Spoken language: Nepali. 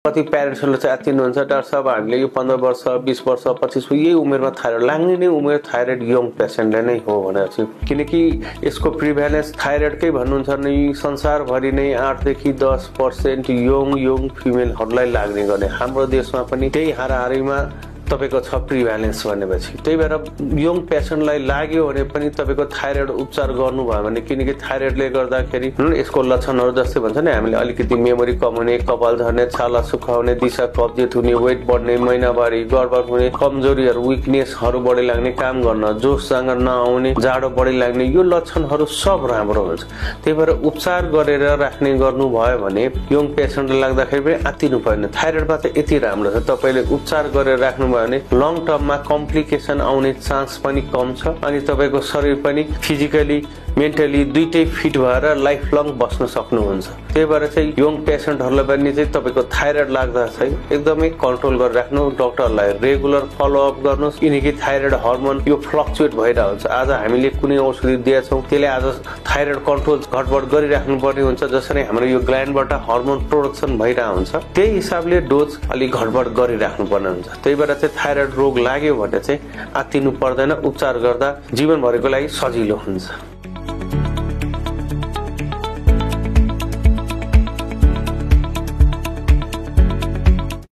कति प्यारेन्ट्सहरुले चाहिँ आत्तिनुहुन्छ डाक्टर साहब हामीले यो 15 वर्ष 20 वर्ष 25 यही उमेरमा थाइरोइड लाग्ने नै उमेर थाइरोइड यङ पेशेन्टले नै हो भनेर चाहिँ किनकि यसको प्रिभ्यालेन्स थाइरोइडकै भन्नुहुन्छ नि संसारभरि नै 8 देखि 10% यङ फिमेलहरुलाई लाग्ने गर्ने हाम्रो देशमा पनि त्यही हाराहारीमा तपाईको छ प्रिभ्यालेन्स भनेपछि त्यही भएर यङ पेशेन्टलाई लाग्यो भने पनि तपाईको थाइरोइड उपचार गर्नु भयो भने किनकि थाइरोइडले गर्दाखेरि यसको लक्षणहरु जस्तै भन्छ नि हामीले अलिकति मेमोरी कम हुने कपाल झर्ने छाला सुकाउने दिशा कब्जियत हुने वेट बढ्ने महिनाभरि गडबड हुने कमजोरीहरु विकनेसहरु बढी लाग्ने काम गर्न जोशसँग नआउने जाडो बढी लाग्ने यो लक्षणहरु सब राम्रो हुन्छ त्यही भएर उपचार गरेर राख्ने गर्नु भयो भने यङ पेशेन्टले लाग्दाखेरि पनि आत्तिनु पर्दैन थाइरोइडमा चाहिँ यति राम्रो छ तपाईले उपचार गरेर राख्नु भने लङ टर्ममा कम्प्लिकेसन आउने चान्स पनि कम छ अनि तपाईको शरीर पनि फिजिकली मेन्टली दुईटै फिट भएर लाइफ लङ बस्न सक्नुहुन्छ त्यही भएर चाहिँ यङ पेशेन्टहरुलाई पनि चाहिँ तपाईको थाइरोइड लाग्दा चाहिँ एकदमै कन्ट्रोल गरेर राख्नु डाक्टरलाई रेगुलर फलो अप गर्नुस् किनकि थाइरोइड हार्मोन यो फ्लक्चुएट भइरा हुन्छ आज हामीले कुनै औषधि दिएछौं त्यसले आज थाइरोइड कन्ट्रोल घटबड गरिराख्नु पर्ने हुन्छ जसरी हाम्रो यो ग्ल्यान्डबाट हार्मोन प्रोडक्सन भइरा हुन्छ त्यही हिसाबले डोज अलि घटबड गरिराख्नु पर्ने हुन्छ त्यही भएर चाहिँ थाइरोइड रोग लाग्यो भने चाहिँ आत्तिनु पर्दैन उपचार गर्दा जीवनभरिको लागि सजिलो हुन्छ